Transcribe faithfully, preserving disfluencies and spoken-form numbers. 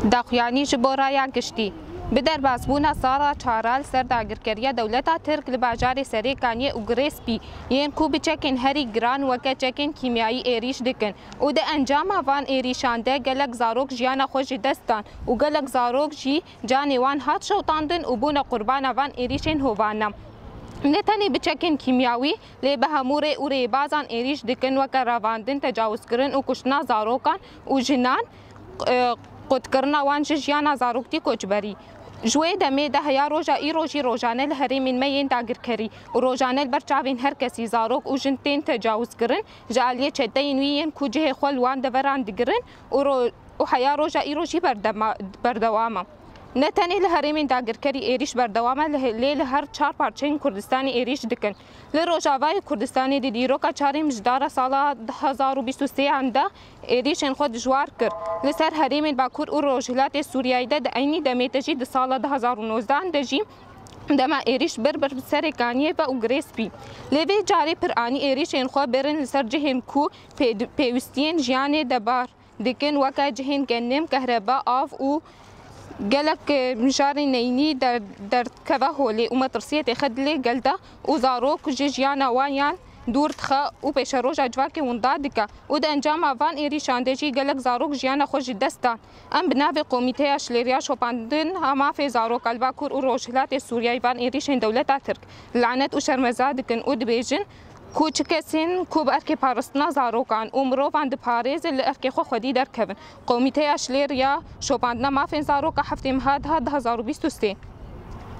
Daxuyanî ji bo raya giştî. Bi derbasbûna sala çara li ser dagirkeriya dewleta Tirk li bajarê Serêkaniyê û Girê Spî, yên ku bi çekên herî giran weke çekên kîmyayî êrîş dikin û di encama van êrîşan de gelek zarok jiyana xwe ji dest dan û gelek zarok jî canê wan hat şewitandin û bûne qurbana van êrîşên hovane. Ne tenê bi çekên kîmyawî, lê bi hemû rê û rêbazan êrîş dikin, weke revandin, tecawizkirin û kuştina zarokan û jinan, e, qutkirina wan ji jiyana zaroktî koçberî. Ji wê demê de heya roja îro jî rojane li herêmên me yên dagirkerî û rojane li ber çavên her kesî zarok û jin tên tecawizkirin, ji aliyê çeteyên wî yên ku cihê xwe li wan deveran digirin û ro-, û heya roja îro jî berdema-, berdewam e. Ne tenê li herêmên dagirkerî êrîş berdewam e, li he-, lê li her çar parçeyên Kurdistanê êrîş dikin. Li Rojavayê Kurdistanê di dîroka çarê mijdara sala du hazar û bîst û sê an de êrîşên xwe dijwar kir. Li ser herêmên Bakur û Rojhilatê Sûriyeyê de di eynî demê de jî di sala du hazar û nozdeh an de jî dema êrîş bir bir Serêkaniyê ve û Girê Spî. Lê vê carê pir anî êrîşên xwe birin li ser cihên ku pê-, pêwîstiyên jiyanê debar dikin, weke cihên genim, kehreba, av û gelek, e, mijarên neyînî der-, derdikeve holê û metirsiyê têxe dilê gel de û zarok ji jiyana wan yan dûr dixe û pêşeroja civakê winda dike û di encama van êrîşan de jî gelek zarok jiyana xwe ji dest dan. Em bi navê Komîteya Şilêriya Şopandina Mafê Zaroka li Bakur û Rojhilatê Sûriyeyê van êrîşên dewleta Tirk lanet û şermeza dikin û dibêjin, ku çi kesên ku bi erkê parastina zarokan û mirovan diparêzin, li erkê xwe xwedî derkevin. Komîteya Şilêriya Şopandina Mafên Zaroka heftê meha daha du hazar û bîst û sê.